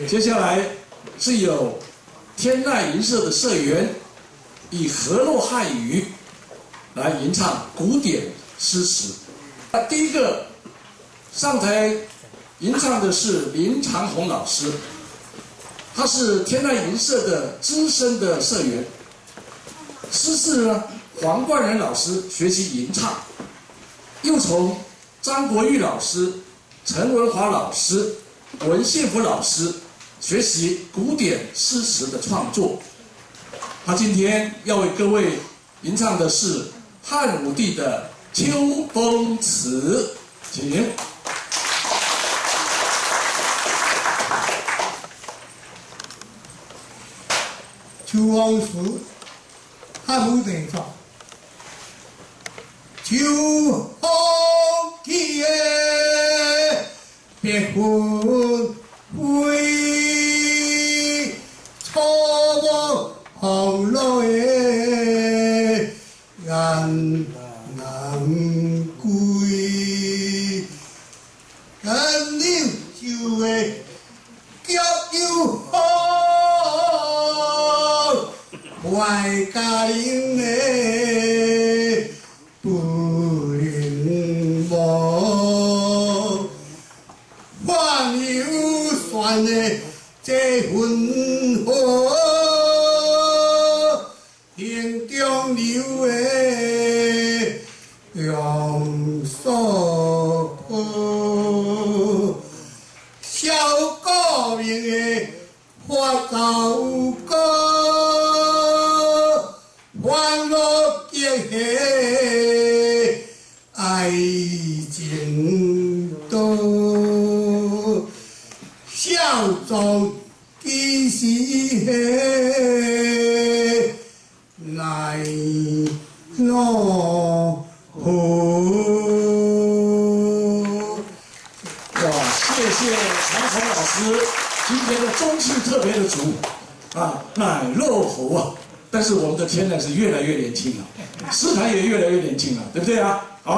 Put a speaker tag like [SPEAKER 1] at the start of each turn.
[SPEAKER 1] 接下來是有天籟吟社的社員以河洛漢語來吟唱古典詩詞。第一個上台吟唱的是林長宏老師，他是天籟吟社的資深的社員，師事呢黃冠仁老師學習吟唱，又從張國玉老師、陳文華老師、文幸福老師學習古典詩詞的創作。他今天要為各位吟唱的是漢武帝的《秋風詞》，請。
[SPEAKER 2] 秋風詞，漢武帝作。秋風起的白雲飛，草木紅落的雁南歸。咱柳州的菊又好，懷家人的不能忘。范有選的這份好，行中流的用所抱，蕭國明的發走歌，歡樂結的愛情多，少壯幾時的來老好。
[SPEAKER 1] 哇，謝謝長宏老師，今天的中氣特別的足啊，奶酪喉啊！但是我們的天籟是越來越年輕了，詩壇也越來越年輕了，對不對啊？好。